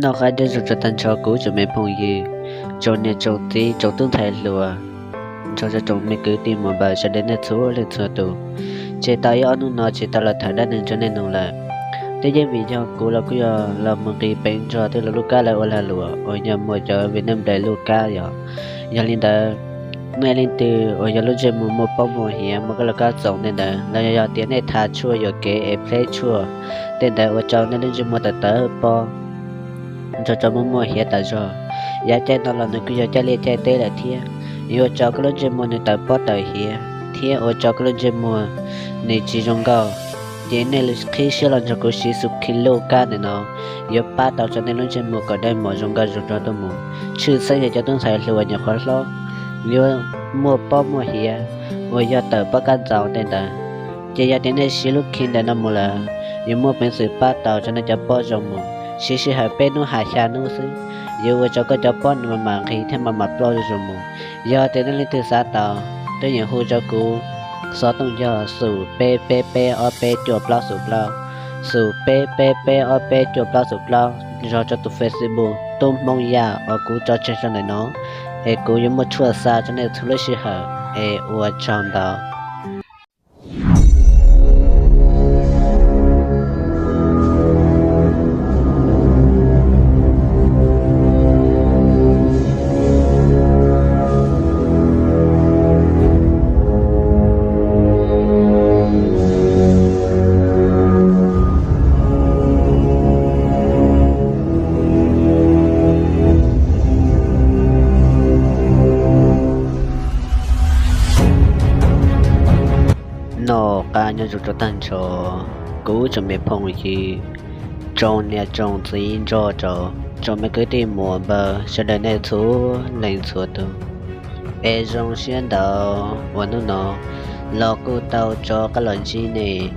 Noj qab nyob zoo rau tag nrho kuv tsoom me phooj ywg, tsoom niam tsoom txiv, tsoom tub ntxhais hluas, nrog rau tsoom me kwv tij muam npawg sawv daws nej txhua leej txhua tus. Tseg tau ib ob hnub no tsis tau los tham dab neeg rau nej mloog lawm. Twb yeej vim yog kuv los kuj yog los mus nqis peev nrog tej lub kab lawv ua lag luam uas yog muaj cov Vietnam Day lub kab yom. Yog li ntawd, nej leej twg uas yog lub ntsej muag muaj pob muaj hiav muaj kab laj kab txoos tej ntawd los yog tias nej thav tshuaj yuam kev es pleb tshuaj tej ntawd ua rau nej lub ntsej muag tawv tawv pob, nrog rau muaj muaj hiav tas zog. Yav caij no los nws kuj yog caij liaj caij teb lawm thiab, yuav ua rau koj lub ntsej muag nws tawv pob tawv hiav thiab ua rau koj lub ntsej muag nws tsis zoo nkauj. Ces nej qhib siab los nrog kuv siv xu khi lub kab ntawm no, yuav pab tau rau nej lub ntsej muag kom dawb mos zoo nkauj zoo nraug tuaj mus. Tshwj xeeb yog cov tub ntxhais hluas nyuam qhuav hlob, yuav muaj pob muaj hiav uas yog tawm pob kab ntxaus tej ntawd. Ces yog tias nej siv lub khi ntawm no mus lawm, yuav muaj peev xwm pab tau rau nej cov pob zoo mus. Siv sij hawm peb hnub hais xya hnub xwb, yuav ua rau koj cov pob nws maj mam nqis thiab maj mam ploj zuj zus mus. Yog tias nej leej twg xav tau, twb yeej hu rau kuv xov tooj yog xum peb peb peb ob peb cuaj plaub xum plaub, xum peb peb peb ob peb cuaj plaub xum plaub, nrog rau tus Facebook Tub Hmoob Yaj uas kuv tso tseg rau ntawm no, es kuv yuav muaj tshuaj xa rau nej txhua lub sij hawm, es ua tsaug ntau. Noj qab nyob zoo rau tag nrho kuv tsoom me phooj ywg, tsoom niam tsoom txiv nrog rau tsoom me kwv tij muam npawg sawv daws nej txhua leej txhua tus. Es zoo siab ntau uas hnub no los kuj tau rov qab los ntsib nej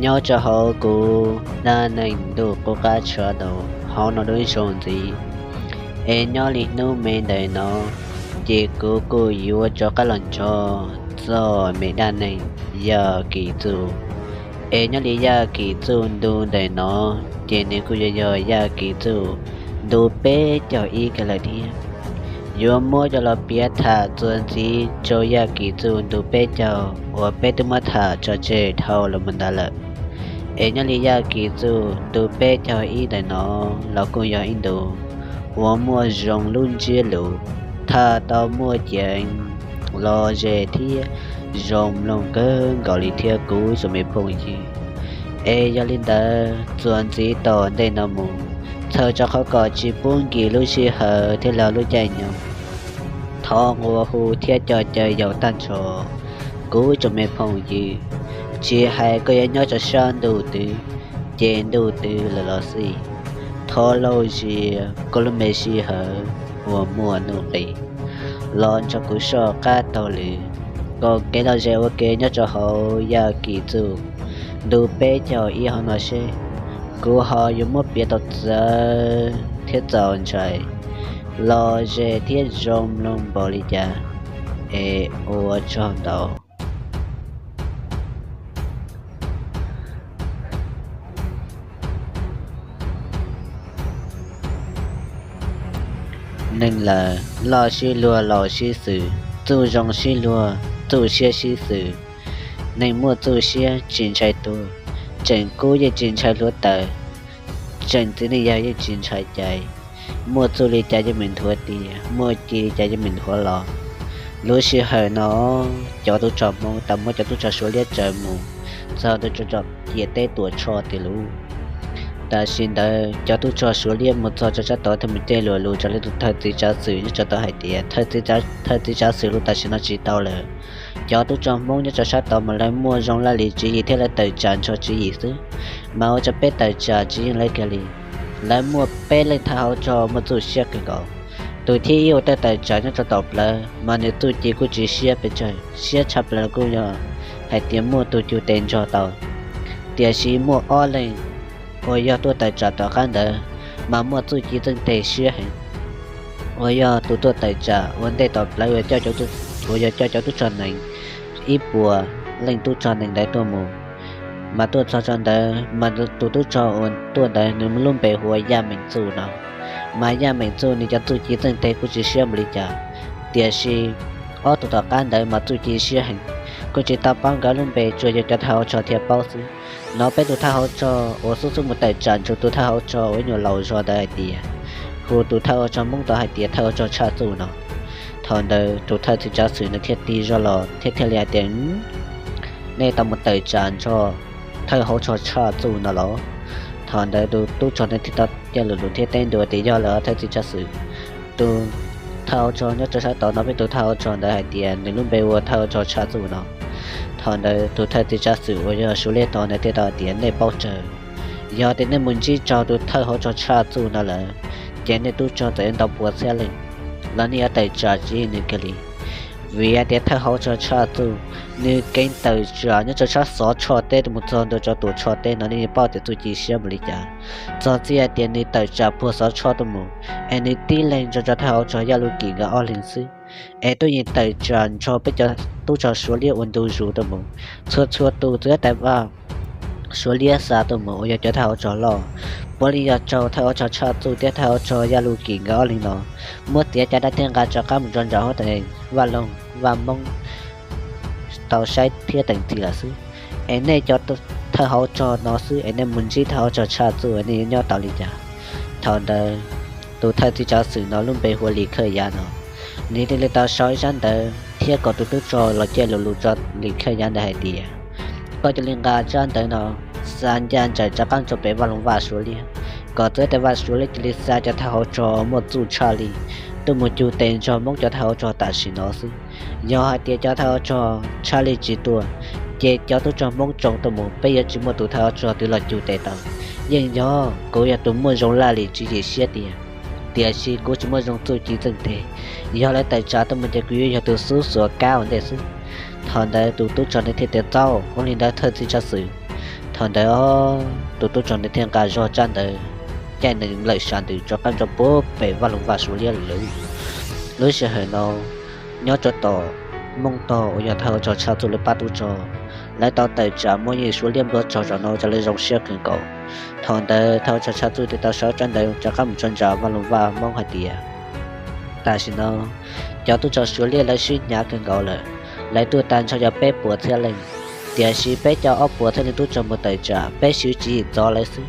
nyob rau hauv kuv dab neeg ntuj qub qab tshaj tau hauv no dua ib zaug ntxiv. Es nyob li hnub me ntawm no, ces kuv kuj yuav rov qab los nrog txog me dab neeg Yaj Kim Txuj. Es nyob li Yaj Kim Txuj ntu ntawm no, ces nws kuj yuav yog Yaj Kim Txuj ntu peb caug ib kiag lawm thiab. Yuav muab coj los piav tham txuas ntxiv rau Yaj Kim Txuj ntu peb caug uas peb twb muab tham tso tseg dhau los mus ntawd lawm. Es nyob li Yaj Kim Txuj ntu peb caug ib ntawm no los kuj yog ib ntu uas muaj zoo lub ntsiab lus, tham tau muaj ceev los ze thiab zoo mloog kawg nkaus li thiab kuv tsoom me phooj ywg. Es yog li ntawd txuas ntxiv tom ntej no mus, txhawm rau qhov kom tsis pub nkim lub sij hawm thiab los lub caij nyoog, thov nqua hu thiab coj caw yaus tag nrho kuv tsoom me phooj ywg, tsis hais koj yuav nyob rau sab ntuj twg, ces ntuj twg lawm los xij, thov lauj zias koj lub me sij hawm uas muaj nuj nqis los nrog kuv soj qab taug lw, kom kev lom zem ua ke nyob rau hauv Yaj Kim Txuj ntu peb caug ib hauv no seb kuv ho yuav muab piav tau txawv thiab txaus ntshai, lom zem thiab zoo mloog npaum li cas. Es ua tsaug ntau. Neeg lawm loj sib luag laus sib xwm, txuj zoo sib luag txuj siab sib xwm. Neeg muaj txuj siab tsis ntshai tuag, tseem kub yeej tsis ntshai hluav taws, tseem txiv neej yawg yeej tsis ntshai cai. Muaj txuj li cas yeej meem nthuav tias, muaj ci li cas yeej meem nthuav los. Lub sij hawm no, cov tub rog Hmoob tau muab cov tub rog Suav liab tsaws mus txog ntua rau ciam teb Tuam Tshoj tiag lauj. Tam sim ntawd cov tub rog Suav liab mus txog rau sab tod thiaj mus cej luag lus raws li tus thawj txiv tsav xwm nyob rau tod hais tias, thawj txiv tsav xwm lus tam sim no tsis tau lawm. Cov tub rog Hmoob nyob rau sab tod mas lawv muaj zoo laj lim tswv yim thiab lawv tawm tsam nrho tswv yim xwb, mas ua rau peb tawm tsam tsis yeej lawv kiag li. Lawv muaj peb leej thawj hauv rog muaj txuj siab kawg nkaus. Tus thib ib uas tuaj tawm tsam nyob rau tom plawv mas nws txuj ci kuj tsis siab pes tsawg, siab tshaj plaws los kuj yog hais tias muaj tus cug tes nrog tau. Tiam sis muaj ob leeg uas yog tuaj tawm tsam tom qab ntawd mas muaj txuj ci txeej tes siab heev, uas yog tus tuaj tawm tsam ua ntej tom plawv uas yog coj cov tub rog nees, ib puas leej tub rog nees ntawd tuaj mus. Mas tuaj txog tso ntawd mas tus tub rog uas tuaj ntawd nws lub npe hu ua Yaj Meem Txuj no. Mas Yaj Meem Txuj nws cov txuj ci txeej teg kuj tsis siab npaum li cas, tiam sis ob tug tom qab ntawd mas txuj ci siab heev, kuj tsis tau paub nkawd lub npe, tsuas yog cov thawj hauv tsog thiaj paub xwb. Hnov peb tus thawj hauv tsog uas xub xub mus tawm tsam nrog tus thawj hauv tsog uas ib nyuag laus zog ntawd hais tias, hu tus thawj hauv tsog Hmoob tau hais tias thawj hauv tsog Tshaj Txuj no. Thaum ntawd tus thawj txiv tsav xwm nws thiaj tig zog los thiab thiaj li hais tias, nej tau mus tawm tsam nrog thawj hauv tsog Tshaj Txuj no los? Thaum ntawd tus tub rog nws thiaj tau caj lus lus thiab teb ntua tias yog lawm thawj txiv tsav xwm. Tus thawj hauv tsog nyob rau sab tod no, peb tus thawj hauv tsog ntawd hais tias nws lub npe ua thawj hauv tsog Tshaj Txuj no. Thaum ntawd tus thawj txiv tsav xwm uas yog Suav liab tod nws thiaj tau hais tias nej paub tsawg, yog tias nej mus ntsib raug tus thawj hauv tsog Tshaj Txuj no lawm, ces nej tub rog txawm yuav ntau pua txhiab leej los nej yuav tawm tsam tsis yeej nws kiag li. Vim hais tias thawj hauv tsog Tshaj Txuj nws keev tawm tsam nyob rau sab xov Tshoj teb tuaj mus txog ntua rau Tuam Tshoj teb no nej yeej paub tias txuj ci siab npaum li cas. Txog txij hais tias nws tawm tsam puag xov Tshoj tuaj mus, es nws tib leeg nrog rau thawj hauv tsog Yaj Luj Kim nkawd ob leeg xwb, es twb yeej tawm tsam nrog peb cov tub rog Suav liab ua ntu zus tuaj mus. Txhua txhua tus txiv huab tais Vaj Suav liab xa tuaj mus uas yog cov thawj hauv tsog loj, puav leej yog raug thawj hauv tsog Tshaj Txuj thiab thawj hauv tsog Yaj Luj Kim nkawd ob leeg no muab txiav caj dab thiab nqa rov qab mus rau nram huab tais Vaj Loog Vaj Hmoob tau saib thiab teem txim lawm xwb. Es nej cov thawj hauv tsog no xwb es nej mus ntsib thawj hauv tsog Tshaj Txuj es nej yuav nyob tau li cas? Thaum ntawd tus thawj txiv tsav xwm no lub npe hu ua Lis Khawj Yav no, nws thiaj li tau sau ib tsab ntawv thiab kom tus tub rog los caj lus lus rau Lis Khawj Yav ntawd hais tias, koj cia li nqa tsab ntawv no xa ncaj nraim rov qab rau pem Vaj Loog Vaj Suav liab, kom txiv huab tais Vaj Suav liab cia li xa cov thawj hauv tsog muaj txuj tshaj lij tuaj mus cug tes nrog Hmoob cov thawj hauv tsog tam sim no xwb. Yog hais tias cov thawj hauv tsog tshaj lij tsis tuaj, ces cov tub rog Hmoob tsoo tuaj mus peb yuav tsis muaj tus thawj hauv tsog twg los cug tes tau. Yeej yog kuv yog tus muaj zoo laj lim tswv yim siab tiag, tiam sis kuv tsis muaj zoo txuj ci txeej teg. Yog lawv tawm tsam tuaj mus ces kuv yuav yog tus xub xuav kab ua ntej xwb. Thaum ntawd tus tub rog nws thiaj tias txaus, ua li ntawd thawj txiv tsav xwm. Thaum ntawd tus tub rog nws thiaj nqa zog tsab ntawv caij nees lawm sam ntws rov qab rau puag pem Vaj Loog Vaj Suav liab lawm. Lub sij hawm no nyob rau tom Hmoob tog uas yog thawj hauv tsog Tshaj Txuj lawv pab tub rog, lawv tau tawm tsam muaj yeej Suav liab npluav rog zaum no ua rau lawv zoo siab kawg nkaus. Thaum ntawd thawj hauv tsog Tshaj Txuj thiaj tau sau tsab ntawv rov qab mus tso ntsoov Vaj Loog Vaj Hmoob hais tias, tam sim no cov tub rog Suav liab lawv sib hnyav kawg nkaus lawm, lawv tuaj tag nrho yog peb puas txhiab leej, tiam sis peb coj ob puas txhiab leej tub rog mus tawm tsam peb swv tswv yim txov lawv xwb.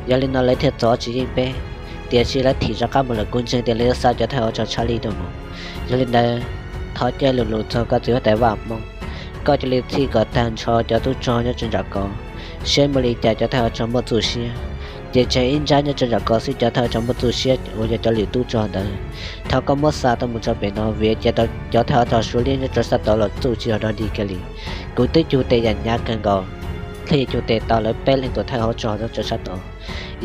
Yog li no lawv thiaj txov tsis yeej peb, tiam sis lawv thim rov qab mus lawm kuv ntseeg tias lawv yuav xa cov thawj hauv tsog tshaj lij tuaj mus. Yog li ntawd, thov caij lus lus txog koj txiv huab tais Vaj Hmoob, koj cia li txhij kom tag nrho cov tub rog nyob rau nram ko, seb muaj li cas cov thawj hauv tsog muaj txuj siab. Ces tseg ib nrab nyob rau nram ko xwb cov thawj hauv tsog muaj txuj siab uas yog cov lwm tub rog ntawd, thov koj muab xa tuaj mus rau pem no vim cia cov thawj hauv tsog Suav liab nyob rau sab tod los txuj tsis yog dog dig kiag li. Kuv twb cug tes yam hnyav kawg nkaus, thiaj cug tes tau lawv peb leeg tus thawj hauv tsog nyob rau sab tod.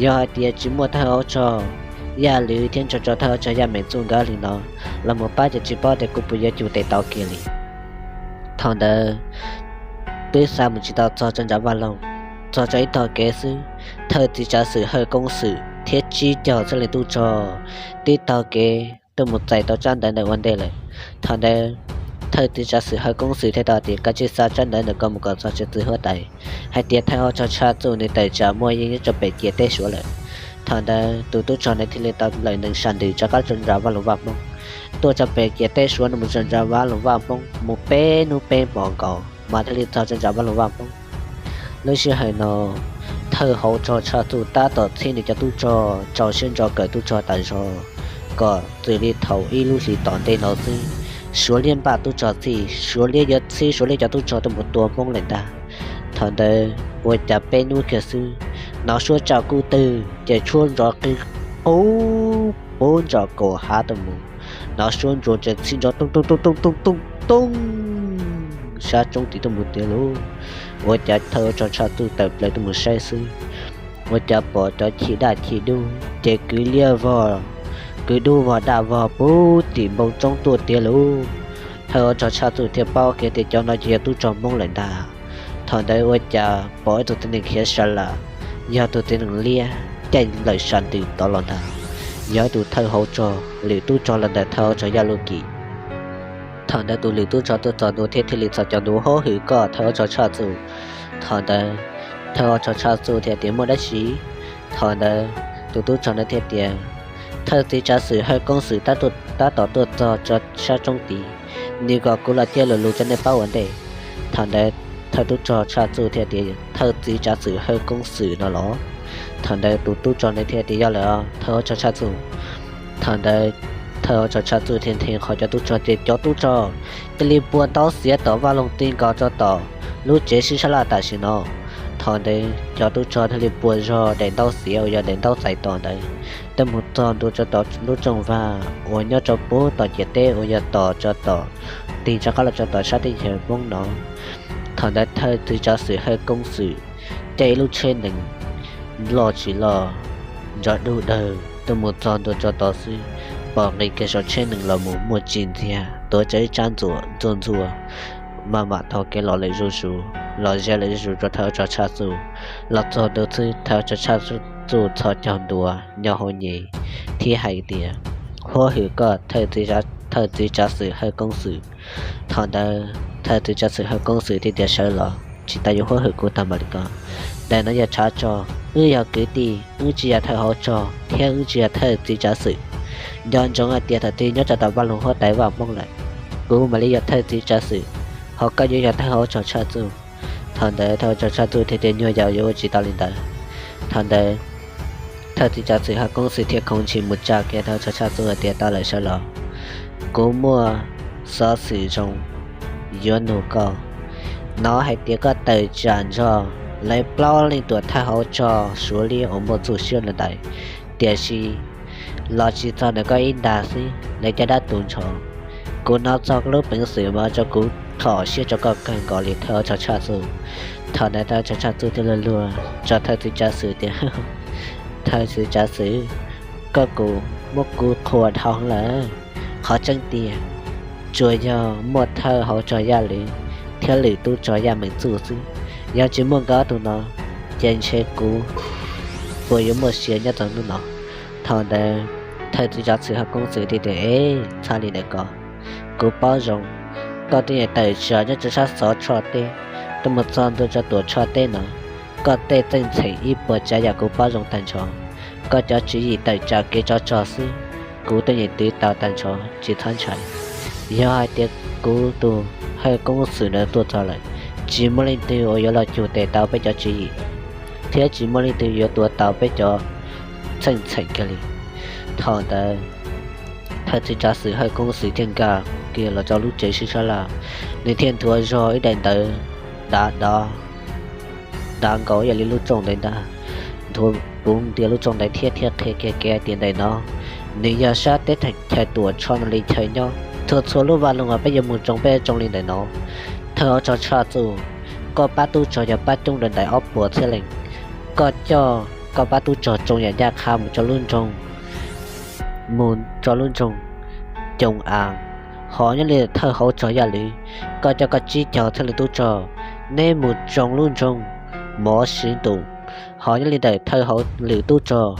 Yog hais tias tsis muaj thawj hauv tsog Yaj Lwm thiab nrog rau thawj hauv tsog Yaj Meem Txuj nkawd li no los mus pab ces tsis paub tias kuv puas yuav cug tes tau kiag li. Thaum ntawd twb xa mus tsis tau txog rau nram Vaj Loog, txog rau ib tog kev xwb, thawj txiv tsav xwm Hawj Koob Xwm thiab tsib caug txhiab leej tub rog twb taug kev tuaj mus txais tau tsab ntawv ntawd ua ntej lawm. Thaum ntawd thawj txiv tsav xwm Hawj Koob Xwm thiaj tau tias koj cia li xa tsab ntawv ntawm ko mus kom txog rau txiv huab tais hais tias thawj hauv tsog Tshaj Txuj nws tawm tsam muaj yeej nyob rau pem ciam teb Suav lawm. Thaum ntawd tus tub rog ntawd thiaj li tau lawm nees sam ntws rov qab rau nram Vaj Loog Vaj Hmoob, tuaj rau pem ciam teb Suav no mus rau nram Vaj Loog Vaj Hmoob mus peb hnub peb hmo nkaus mas thiaj li txog rau nram Vaj Loog Vaj Hmoob. Lub sij hawm no thawj hauv tsog Tshaj Txuj tab tom txhib nws cov tub rog rau siab ntso kawm tub rog tas zog, kom txwm li thaum ib lub hlis tom ntej no xwb, Suav liab npaj tub rog txhij, Suav liab yuav txhib Suav liab cov tub rog tuaj mus tua Hmoob lawm ntag. Thaum ntawd ua cas peb hnub kiag xwb, hnov suab tsaus kuj twg ces tshuab ntsos qw qub puag ntsos kaum hav tuaj mus, hnov suab ntsuas tsees txhij nrov tooj tooj tooj tooj tooj tooj sab roob tid tuaj mus tiag lauj. Ua cas thawj hauv tsog Tshaj Txuj tawm plaws tuaj mus saib xwb, ua cas pom cov chim daj chim dub ces kwv liab vog, kwv dub vog daj vog puag tim npoo roob tuaj tiag lauj. Thawj hauv tsog Tshaj Txuj thiaj paub kiag tias cov no ces yog tub rog Hmoob lawm ntag. Thaum ntawd ua cas pom ib tug txiv nees khiav sa lam, yog tus txiv nees liab caij lawm sam ntws tod los ntag. Yog ib tus thawj hauv tsog, lwm tub rog los ntawm thawj hauv tsog Yaj Luj Kim. Thaum ntawd tus lwm tub rog tuaj txog ntua thiab thiaj li txhos caug ntua, hauj hwm koj thawj hauv tsog Tshaj Txuj. Thaum ntawd Thawj hauv tsov Tshaj Txuj thiaj tias muaj dab tsi? Thaum ntawd tus tub rog ntawd thiaj tias thawj txiv tsav xwm Hawj Koob Xwm tab tom tuaj txog sab roob tid, nws kom kuv los cia lus lus rau nej paub ua ntej. Thaum ntawd thawj tub rog Tshaj Txuj thiaj tias thawj txiv tsav xwm Hawj Koob Xwm no los? Thaum ntawd tus tub rog ntawd thiaj tias yog lawm, thawj hauv tsov Tshaj Txuj. Thaum ntawd thawj hauv tsov Tshaj Txuj thiaj nthe qhov cov tub rog ces cov tub rog cia li pua ntaub xiav tom vaj loog ti nkaus rau tom lub tsev sib sab laj tam sim no. Thaum ntawd cov tub rog thiaj li pua zog daim ntaub xiav uas yog daim ntaub txais tos ntawd tuaj mus txog ntua rau tom lub rooj vag uas nyob rau puag tom ciam teb uas yog tos rau tom tig rov qab los rau tom sab teb chaws Hmoob no. Thaum ntawd thawj txiv tsav xwm Hawj Koob Xwm caij ib lub tsheb nees loj tsis loj, ntsa dub dawg tuaj mus txog ntua rau tod xwb, pom nqis kiag saum tsheb nees los mus muaj tsis ntxiag, tuav rawv ib tsab ntxuam ntxuag ntxuag, maj mam taug kev los lawm zuj zus, los ze lawm zuj zus rau thawj hauv tsov Tshaj Txuj. Los txog ntua xwb thawj hauv tsov Tshaj Txuj txhos caug ntua nyob hauv nyem thiab hais tias huab hwm koj thawj txiv tsav xwm Hawj Koob Xwm. Thaum ntawd thawj txiv tsav xwm Hawj Koob Xwm thiaj tias sawv los, tsis tas yuav huab hwm kuv tag mam li ko. Ntawm no yog tshav rog, wb yog kwv tij, wb tsis yog thawj hauv tsov thiab wb tsis yog thawj txiv tsav xwm. Nco ntsoov hais tias thaum twg nyob rau tom vaj loog huab tais vaj Hmoob lawm, kuv mam li yog thawj txiv tsav xwm, ho koj yuav yog thawj hauv tsov Tshaj Txuj. Thaum ntawd thawj hauv tsov Tshaj Txuj thiaj tias nyuag yaus yuav ua tsis tau li ntawd. Thaum ntawd thawj txiv tsav xwm Hawj Koob Xwm thiaj khoov ntshis mus tsa kiag thawj hauv tsov Tshaj Txuj hais tias tau lawm sawv los, kuv muaj xov xwm zoo yuav nug koj. Hnov hais tias koj tawm tsam nrog lawv plaub leej tuam thawj hauv tsov Suav liab uas muaj txuj siab ntawd, tiam sis los tsis txog ntawm koj ib nta xwb, lawv cov dab tus nrho. Kuv hnov txog koj lub peev xwm mas ua rau kuv txhawj siab rau koj kawg nkaus li thawj hauv tsov Tshaj Txuj. Thaum ntawd thawj hauv tsov Tshaj Txuj thiaj luag luag rau thawj txiv tsav xwm tias thawj txiv tsav xwm, koj kuj muab kuv qhuas dhau lawm. Qhov tseeb tiag, tsuas yog muaj thawj hauv tsov Yaj Lwm thiab lwm tub rog Yaj Meem Txuj xwb. Yog tsis muaj nkawd ob tug no, ces ntshe kuv puas yuav muaj sia nyob txog hnub no. Thaum ntawd thawj txiv tsav xwm Hawj Koob Xwm thiaj tias, es txhob li ntawd ko, kuv paub zoo, koj twb tawm tsam nyob rau sab xov Tshoj teb tuaj mus txog ntua rau tuam Tshoj teb no, koj tej txeej txheem ib puas tsav yam kuv paub zoo tag nrho. Koj cov tswv yim tawm tsam kev tsov rog xwb, kuv twb yeej twv tau tag nrho, tsis txhob ntshai. Yog hais tias kuv tus Hawj Koob Xwm ntawd tuaj txog lawm, tsis muaj leej twg uas yuav los cug tes tau peb cov tswv yim, thiab tsis muaj leej twg yuav tuav tau peb cov txeej txheem kiag li. Thaum ntawd thawj txiv tsav xwm Hawj Koob Xwm thiaj nkag kiag los rau lub tsev sib sab laj, nws thiaj nthuav zog ib daim ntawv dav dav dav nkaus ib yam li lub rooj ntawd ntag. Nthuav puv ntias lub rooj ntawd thiab thiab qhia kiag kev hais tias ntawm no nws yog sab teb chaws tuam Tshoj no li chaw nyob. Txhua txhua lub vaj loog uas peb yuav mus tsoo peb tsoo li ntawm no. Thawj hauv tsov Tshaj Txuj, koj pab tub rog yog pab coob rau ntawm ob puas txhiab leej. Koj coj koj pab tub rog tsoo yam ncaj qha mus rau lub nroog, mus rau lub nroog Coos As. Ho nyob li thawj hauv tsov Yaj Lwm, koj coj koj tsib caug txhiab leej tub rog, neb mus tsoo lub nroog Mov Siv Ntum. Ho nyob li ntawm thawj hauv lwm tub rog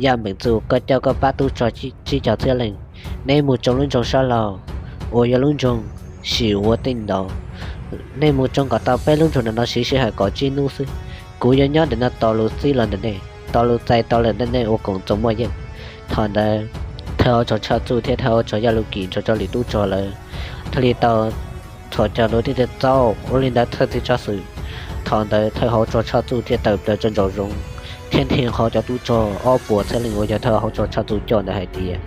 Yaj Meem Txuj, koj coj koj pab tub rog tsib caug txhiab leej, neb mus tsoo lub nroog sab laug uas yog lub nroog Sim Ua Teej Ntaus. Nej mus tsoo kom tau peb lub nroog ntawm no siv sij hawm kaum tsib hnub xwb. Kuv yuav nyob ntawm no tos lus txib los ntawm nej, tos lus txais tau los ntawm nej ua koom txoos muaj yeej. Thaum ntawd thawj hauv tsov Tshaj Txuj thiab thawj hauv tsov Yaj Lwm Kim nrog rau lwm tub rog lawv thiaj li tau txhos caug ntua thiab tias txaus, ua li ntawd thawj txiv tsav xwm. Thaum ntawd thawj hauv tsov Tshaj Txuj thiaj tawm plaws rau nraum zoov thiab nthi qhov cov tub rog ob puas txhiab leej uas yog thawj hauv tsov Tshaj Txuj coj ntawd hais tias,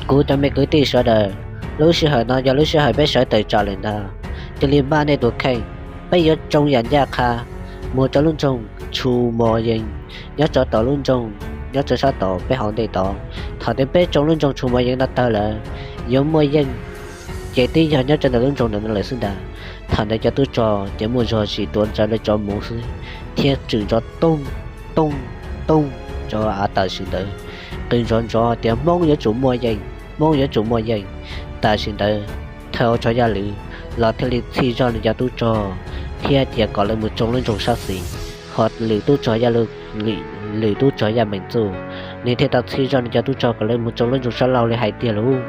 kuv cov me kwv tij sawv daws, lub sij hawm no yog lub sij hawm peb sawv tawm tsam lawm ntag. Cia li npaj nej tus kheej, peb yuav tsoo yam ncaj qha mus rau lub nroog Tshus Mos Yees, nyob rau tom lub nroog, nyob rau sab tom peb hauv ntej tod. Thaum twg peb tsoo lub nroog Tshus Mos Yees no tawg lawm, yuav muaj yeej, ces twb yog nyob rau ntawm lub nroog ntawm no lawm xwb ntag. Thaum ntawd cov tub rog ces muaj zog tsis tuav ntawv li tsov muv xwb, thiab tswm nrov tooj tooj tooj rau av tam sim ntawd, qw nrov nrov tias Hmoob yuav tsum muaj yeej, Hmoob yuav tsum muaj yeej. Tam sim ntawd thawj hauv tsov Yaj Lwm los thiaj li txhij zog nws cov tub rog thiab tias kom lawv mus tsoo lub nroog sab xis. Ho lwm tub rog Yaj Lwm, lwm tub rog Yaj Meem Txuj, nws thiaj tau txhij zog nws cov tub rog kom lawv mus tsoo lub nroog sab laug li hais tiag lauj.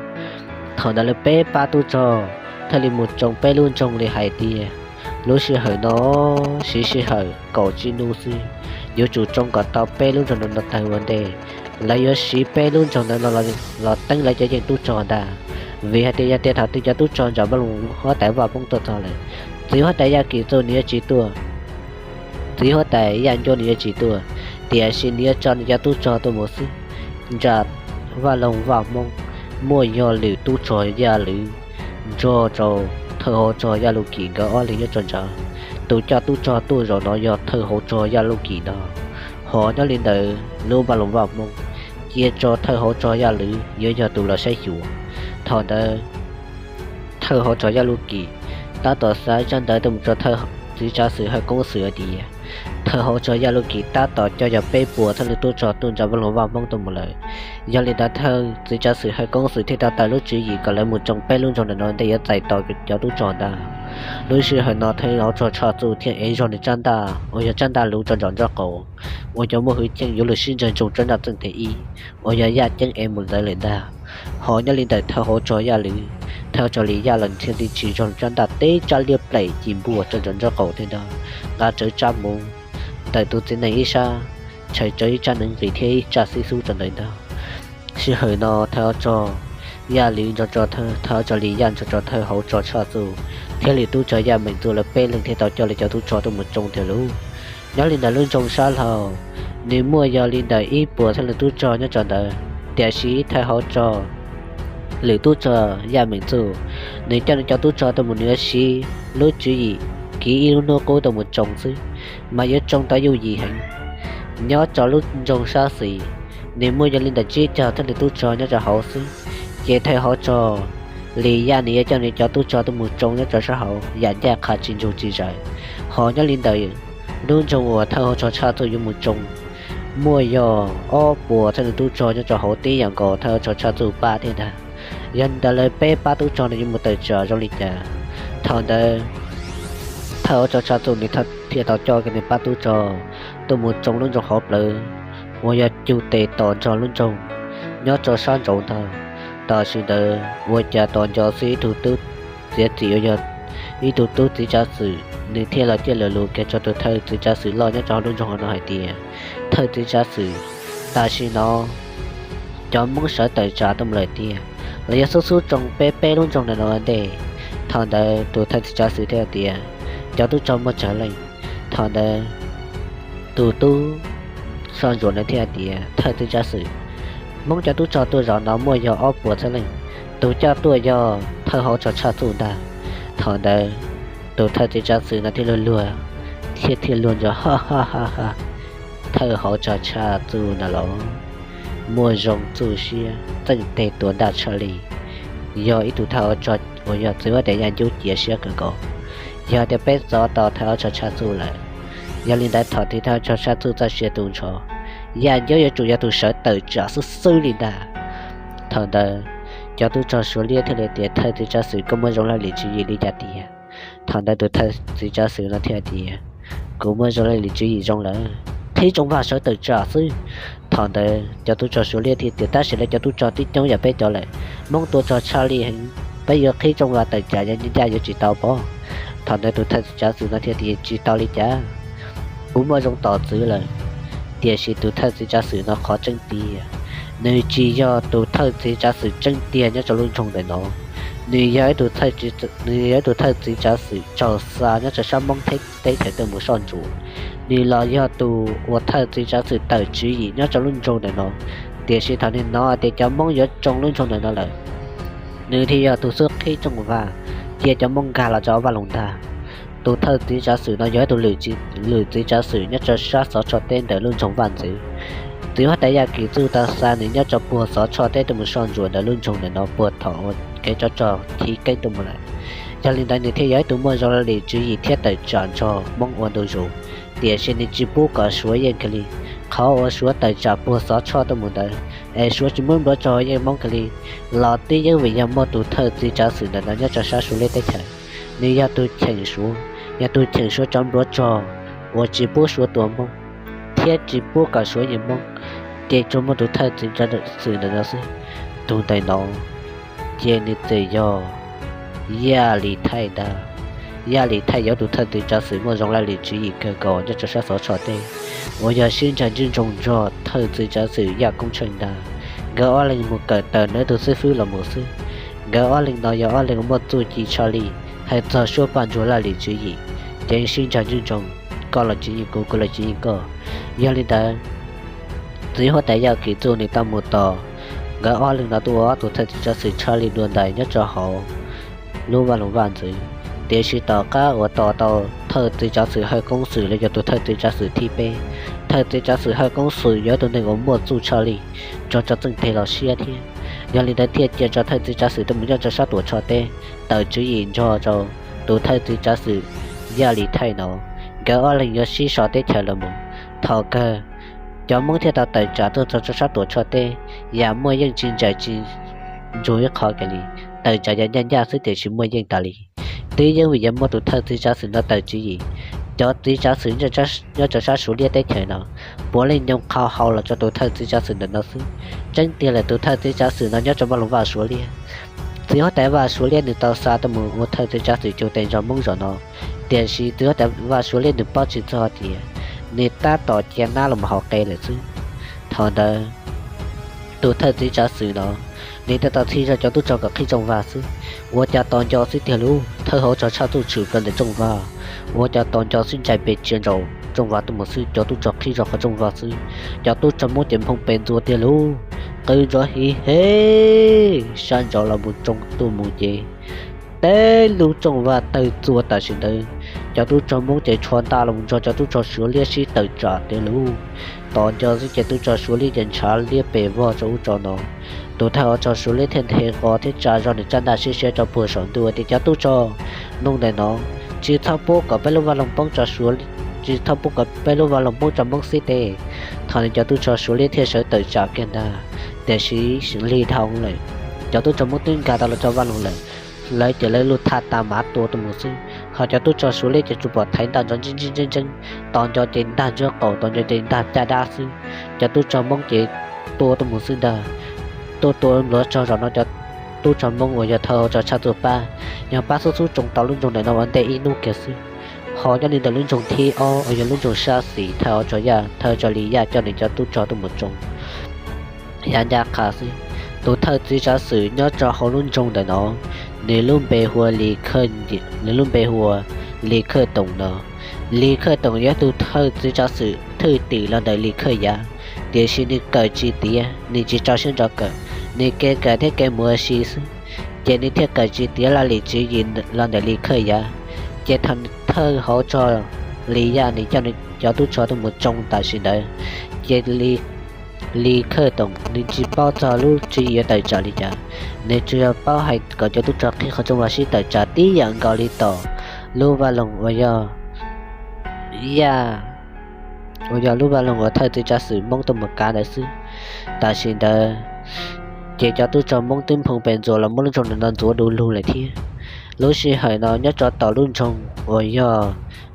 Thaum ntawd lawv peb pab tub rog thiaj li mus tsoo peb lub nroog li hais tias Lub sij hawm no siv sij hawm kaum tsib hnub xwb, yuav tsum tsoo kom tau peb lub nroog no tawg ua ntej. Lawv yuav siv peb lub nroog ntawd los teeb lawv cov yeej tub rog ntag. Vim hais tias yog tias thaum twg cov tub rog ntawm Vaj Loog huab tais Vaj Hmoob tuaj txog lawm, txiv huab tais Yaj Kim Txuj nws yuav tsis tuaj, txiv huab tais Yaj Ncuab nws yuav tsis tuaj, tiam sis nws yuav tso nws cov tub rog tuaj mus xwb. Nram Vaj Loog Vaj Hmoob muaj yog lwm tub rog Yaj Lwm nrog rau thawj hauv rog Yaj Lug Kim nkawd ob leeg nyob rau nrad. Tus coj tub rog tuaj zaum no yog thawj hauv rog Yaj Lug Kim no. Hos nyob li ntawd lub Vaj Loog Vaj Hmoob cia rau thawj hauv rog Yaj Lwm yuav yog tus los saib xyuas. Thaum ntawd thawj hauv rog Yaj Lug Kim tab tom xa tsab ntawv tuaj mus rau txiv tsav xwm Hawj Koob Xwm hais tias thawj hauv rog Yaj Lug Kim tab tom coj yog peb puas txhiab leej tub rog tuaj nram Vaj Loog Vaj Hmoob tuaj mus lawm. Yog li ntawd thawj txiv tsav xwm Hawj Koob Xwm thiaj tau tawm lub tswv yim kom lawv mus tsoo peb lub nroog ntawm no ntej yuav txais tos cov tub rog ntag. Lub sij hawm no thawj hauv rog Tshaj Txuj thiaj ev zog nws tsab ntaj uas yog tsab ntaj luv rau nraum nraub qaum uas cov muaj hwj chim yuav luag sib ntsawg ntsoog rau nram txeej tes ib uas yog Yaj Ceeb ev mus ntawd lawm ntag. Hos nyob li ntawm thawj hauv rog Yaj Lwm, thawj hauv rog Lis Yaj los thiaj li tsis zog tsab ntaj teb tsab liab pleim ci npuaj rau nraum nraub qaum thiab nrog nqa rawv tsab muv ntawm tus txiv neej ib sab tshais rau ib tsab neev nqis thiab ib tsab xib xub rau ntawd ntag. Sij hawm no thawj hauv rog Yaj Lwm nrog rau thawj hauv rog Lis Yaj nrog rau thawj hauv rog Tshaj Txuj thiab lwm tub rog Yaj Meem Txuj lawv peb leeg thiaj tau coj lawv cov tub rog tuaj mus tsoo tiag lauj. Nyob li ntawm lub nroog sab laug, nws muaj yog li ntawm ib puas txhiab leej tub rog nyob rau ntawd, tiam sis thawj hauv rog lwm tub rog Yaj Meem Txuj, nws coj nws cov tub rog tuaj mus nws yuav siv lub tswv yim kiv ib lub hnub qub tuaj mus tsoo xwb, mas yuav tsoo tau yooj yim heev. Nyob rau lub nroog sab xis, nws muaj yog li ntawm tsib caug txhiab leej tub rog nyob rau hauv xwb, ces thawj hauv rog Lis Yaj nws yuav coj nws cov tub rog tuaj mus tsoo nyob rau sab hauv yam ncaj qha tsis ntsug tsis zais. Hos nyob li ntawm lub nroog uas thawj hauv rog Tshaj Txuj yuav mus tsoo, muaj yog ob puas txhiab leej tub rog nyob rau hauv tib yam nkaus thawj hauv rog Tshaj Txuj pab thiab ntag. Yog li ntawd lawv peb pab tub rog no yuav mus tawm tsam zoo li cas? Thaum ntawd thawj hauv rog Tshaj Txuj nws thiaj tau coj kiag nws pab tub rog tuaj mus tsoo lub nroog hauv plawv uas yog cug tes tom nrog lub nroog nyob rau sab nraud ntag. Tam sim ntawd ua cas tos nco xwb ib tug tub txiav txim uas yog ib tug tub txiv tsav xwm nws thiaj los ciaj lus lus kiag rau tus thawj txiv tsav xwm loj nyob rau hauv lub nroog no hais tias, thawj txiv tsav xwm, tam sim no cov Hmoob sawv tawm tsam tuaj mus lawm tiag, los yog xub xub tsoo peb peb lub nroog ntawm no ua ntej. Thaum ntawd tus thawj txiv tsav xwm thiaj tias, cov tub rog muaj tsawg leej? Thaum ntawd tus tub soj ntsuam ntawd thiaj tias, thawj txiv tsav xwm, Hmoob cov tub rog tuaj zaum no muaj yog ob puas txhiab leej, tus coj tuaj yog thawj hauv rog Tshaj Txuj ntag. Thaum ntawd tus thawj txiv tsav xwm no thiaj luag luag, thiaj thiaj luag ntso, ha ha ha ha, thawj hauv rog Tshaj Txuj na los, muaj zoo txuj siab txeej tes tua ntaj tshaj li, yog ib tug thawj hauv rog uas yog txiv huab tais Yaj Ncuab cia siab kawg nkaus. Yog tias peb txov tau thawj hauv rog Tshaj Txuj lawm, yog li ntawd thaum twg thawj hauv rog Tshaj Txuj txoj sia tu nrho, Yaj Ncuab yuav tsum yog tus sawv tawm tsam xwb xwb li ntag. Thaum ntawd cov tub rog Suav liab thiaj li tias, thawj txiv tsav xwm, koj muaj zoo laj lim tswv yim li cas tiag? Thaum ntawd tus thawj txiv tsav xwm no thiaj tias, kuv muaj zoo laj lim tswv yim zoo lawm, qhib tsoom vaj sawv tawm tsam xwb. Thaum ntawd cov tub rog Suav liab thiaj tias, tab sis lawv cov tub rog tib coob yam peb cov lawm, Hmoob tua rog tshaj li heev, peb yuav qhib tsoom vaj tawm tsam ncaj yuav tsis tau pob. Thaum ntawd tus thawj txiv tsav xwm no thiaj tias, tsis tau li cas, kuv muaj zoo tom txwv lawm. Tiam sis tus thawj txiv tsav xwm no qhov tseeb tiag, nws tsis yog tus thawj txiv tsav xwm tseeb tiag nyob rau lub nroog ntawm no. Nws yog ib tug, nws yog ib tug thawj txiv tsav xwm raug xa nyob rau sab Hmoob teb chaws tuaj mus soj ntsuam. Nws los yog tus uas thawj txiv tsav xwm tawm tswv yim nyob rau lub nroog ntawm no. Tiam sis thaum nws hnov tias cov Hmoob yuav tsoo lub nroog ntawm no lawm, nws thiaj yog tus xub qhib tsoom vaj, cia cov Hmoob nkag los rau Vaj Loog ntag. Tus thawj txiv tsav xwm no yog ib tug lwm txiv tsav xwm nyob rau sab Xov Tshoj teb ntawm lub nroog Vaj Ntxwv. Txiv huab tais Yaj Kim Txuj tau xa nws nyob rau puag Xov Tshoj teb tuaj mus soj ntsuam ntawm lub nroog ntawm no puag thaum uas kev tsov rog chiv keeb tuaj mus lawm. Yog li ntawd nws thiaj yog ib tug muaj zoo laj lim tswv yim thiab tawm tsam nrog Hmoob ua ntu zus, tiam sis nws tsis pub kom Suav yeej kiag li. Qhov uas Suav tawm tsam puag Xov Tshoj tuaj mus ntawd, es Suav tsis muab npluav rau yeej Hmoob kiag li, los twb yeej vim yog muaj tus thawj txiv tsav xwm ntawm no nyob rau sab Suav liab teb chaws. Nws yog tus cheem Suav, yog tus cheem Suav cov npluav rog uas tsis pub Suav tua Hmoob thiab tsis pub kom Suav yeej Hmoob, ces tsuas muaj tus thawj txiv tsav xwm ntawm no xwb. Tus ntawm no ces nws txawm yog Yaj Lis Thaij ntag. Yaj Lis Thaij yuav tus thawj txiv tsav xwm muaj zoo laj lim tswv yim kawg nkaus nyob rau sab Xov Tshoj teb, uas yog sib ntshai ntswj ntsoog nrog thawj txiv tsav xwm Yaj Koob Tsheej ntag. Nkawd ob leeg mus kawm tawm ntawm tus xib fwb los mus xwb. Nkawd ob leeg no yog ob leeg muaj txuj ci tshaj lij, hais txog suab paj ntsuag laj lim tswv yim, ces sib ntshai ntswj ntsoog, koj los tsis yeej kuv, kuv los tsis yeej koj. Yog li ntawd, txiv huab tais Yaj Kim Txuj nws tau mus tos nkawd ob leeg no tuaj ua ob tug thawj txiv tsav xwm tshaj lij dua ntais nyob rau hauv lub vaj loog vaj ntxwv. Tiam sis tom qab uas tos tau thawj txiv tsav xwm Hawj Koob Xwm los yog tus thawj txiv tsav xwm thib peb, thawj txiv tsav xwm Hawj Koob Xwm yog tus neeg uas muaj txuj tshaj lij, tso tso txeej teg los siab thiab. Yog li ntawd thiaj cia rau thawj txiv tsav xwm tuaj mus nyob rau sab Tuam Tshoj teb, tawm tswv yim nrog rau tus thawj txiv tsav xwm Yaj Lis Thaij no, nkawd ob leeg yuav sib so teb chaws los mus. Thaum kawg cov Hmoob thiaj tau tawm tsam tuaj txog rau sab Tuam Tshoj teb, yam muaj yeej tsis ntsaim tsis ntsuag ib qho kiag li. Tawm tsam yog ncaj ncaj xwb tiam sis muaj yeej tas li. Twb yeej vim yog muaj tus thawj txiv tsav xwm no tawm tswv yim, cov txiv tsav xwm nyob rau sab Suav liab teb chaws no puav leej nyoo qhau hau los rau tus thawj txiv tsav xwm ntawm no xwb. Tseeb tiag lawm, tus thawj txiv tsav xwm no nyob rau vaj loog vaj Suav liab. Txiv huab tais vaj Suav liab nws tau xa tuaj mus ua thawj txiv tsav xwm cug tes nrog Hmoob zaum no, tiam sis txiv huab tais vaj Suav liab nws paub tsis txog tias nws tab tom cia nab los mus hauv qe lawm xwb. Thaum ntawd tus thawj txiv tsav xwm no nws thiaj tau txhij zog cov tub rog kom qhib rooj vag xwb. Ua cas tos nco xwb tiag lauj, thawj hauv rog tshaj txuj tshwm plaws ntawm rooj vag. Ua cas tos nco xwb ntsais pes tsiav ntsaum rooj vag tuaj mus xwb, cov tub rog qhib zog qhov rooj vag xwb, cov tub rog Hmoob ces nphoo pes ntxuav tiag lauj. Qw nrov hiv hev sab nraud los mus tsoo tuaj mus ces teb lub rooj vag tawg txuas tam sim ntawd. Cov tub rog Hmoob ces tshuav ntaj los mus nrog cov tub rog Suav liab sib tawm tsam tiag lauj. Tos nco xwb ces tub rog Suav liab ces ntshav liab pes vog rau ub rau no. Tus thawj hauv rog Suav liab thiaj nthe qos thiab tsa zog nws rab ntaj siab siab rau puag saum ntuj tias cov tub rog Hmoob ntawm no, tsis txhob pub kom peb lub vaj loog poob rau Suav, tsis txhob pub kom peb lub vaj loog poob rau Hmoob xib teb. Thaum no cov tub rog Suav liab thiaj sawv tawm tsam kiag ntag, tiam sis lig dhau lawm, cov tub rog Hmoob twb nkag tau los rau vaj loog lawm. Lawv ces lawv lub thaj tas mav tua tuaj mus xwb, ho cov tub rog Suav liab ces tsuas pom thaiv ntaj nrov ntseb ntseb ntseb ntseb, tos nco ces ntag ntsuab qaum, tos nco ces ntag caj dab xwb. Cov tub rog Hmoob ces tua tuaj mus xwb ntag. Tuaj tua npluav rog zaum no cov tub rog Hmoob uas yog thawj hauv rog tshaj txuj pab, yog pab xub xub tsoo tau lub nroog ntawm no ua ntej ib hnub kiag xwb. Ho nyob li ntawm lub nroog thib ob uas yog lub nroog sab xis, thawj hauv rog Yaj, thawj hauv rog Lis Yaj coj nws cov tub rog tuaj mus tsoo yav ncaj qha xwb. Tus thawj txiv tsav xwm nyob rau hauv lub nroog ntawm no, nws lub npe hu ua Lis Khawj, nws lub npe hu ua Lis Khawj Toom no. Lis Khawj Toom yog tus thawj txiv tsav xwm thwj tim los ntawm Lis Khawj Yav, tiam sis nws kawm tsis tiav, nws tsis tso siab ntso kawm, nws kev kawm thiab kev mus ua si xwb, ces nws thiaj kawm tsis tiav laj lim tswv yim los ntawm Lis Khawj Yav. Ces thaum thawj hauv rog Lis Yaj nws coj nws cov tub rog tuaj mus tsoo tam sim ntawd, ces Lis Khawj Toom nws tsis paub txog lub tswv yim yuav tawm tsam li cas, nws tsuas yog paub hais kom cov tub rog qhib qhov rooj vag sib tawm tsam tib yam nkaus li tom lub vaj loog uas yog Yaj, uas yog lub vaj loog uas thawj txiv tsav xwm Hmoob tuaj mus kav ntawd xwb. Tam sim ntawd ces cov tub rog Hmoob twb nphoo pes ntxuav los muab lub nroog ntawm no ntxuav du lug lawm thiab. Lub sij hawm no nyob rau tom lub nroog uas yog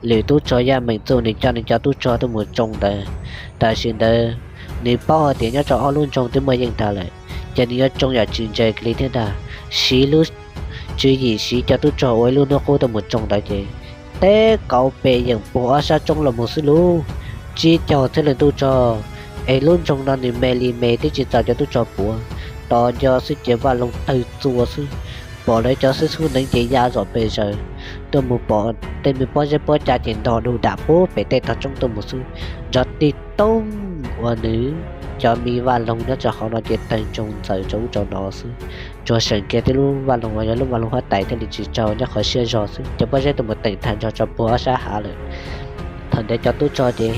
lwm tub rog Yaj Meem Txuj nws coj nws cov tub rog tuaj mus tsoo ntawd, tam sim ntawd nws paub hais tias nyob rau ob lub nroog twb muaj yeej tag lawm, ces nws yuav tsoo yam tsis ntse kiag li thiab ntag. Siv lub tswv yim siv cov tub rog ua ib lub hnub qub tuaj mus tsoo ntawd ces teb kauv pes yeem puag ob sab roob los mus xwb lauj. Tsib caug txhiab leej tub rog, es lub nroog no nws me li me twb tsis txaus cov tub rog puav. Tos nco xwb ces vaj loog tawg txua xwb, pom lawv cov xib xub neev ces ya zom pes zaws, tuaj mus pom tej me pob zeb pob cav ces ntog du dam puag pem tej tog roob tuaj mus xwb. Nrov tig tooj uas nws cov me vaj loog nyob rau hauv no ces tawg ntsoog ntxaws rau ub rau no xwb. Tsuas seem kiag tib lub vaj loog uas yog lub vaj loog huab tais thiaj li tsis raug nyob qhov siab zog xwb, cov pob zeb tuaj mus teem tag nrho rau puag ob sab hav lawm. Thaum ntawd cov tub rog ces,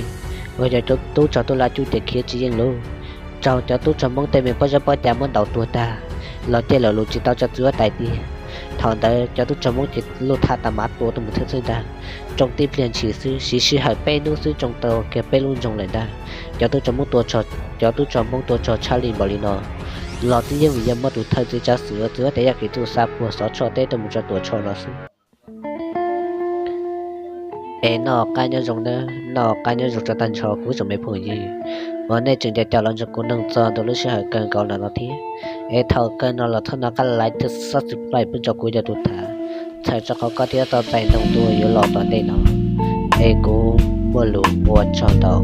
uas yog cov tub rog tub laj cub ces khiav tsis yeej lauj. Raug cov tub rog Hmoob tej me pob zeb pob cav muab ntaus tuag tag los cia lawm, lus tsis tau rau txiv huab tais tiag. Thaum ntawd cov tub rog Hmoob ces lub thaj tas mav tua tuaj mus thiab xwb ntag. Tsoo tib pliag ntshis xwb, siv sij hawm peb hnub xwb tsoo tau kiag peb lub nroog lawm ntag. Cov tub rog Hmoob tua, cov tub rog Hmoob tua rog tshaj li npaum li no los twb yeej vim yog muaj tus thawj txiv tsav xwm uas txiv huab tais Yaj Kim Txuj xa puag Xov Tshoj teb tuaj mus rau Tuam Tshoj no xwb. Es noj qab nyob zoo nawb, noj qab nyob zoo rau tag nrho kuv tsoom me phooj ywg uas nej tseem caum caum los nrog kuv mloog txog ntua lub sij hawm kawg nkaus no thiab. Es thaum kawg no los txhob nco qab like thiab subscribe pub rau kuv cov tus tham, Txhawm rau qhov koj thiaj tau txais ntoo tuaj yuav los tom ntej no, es kuv muaj lus ua tsaug ntau.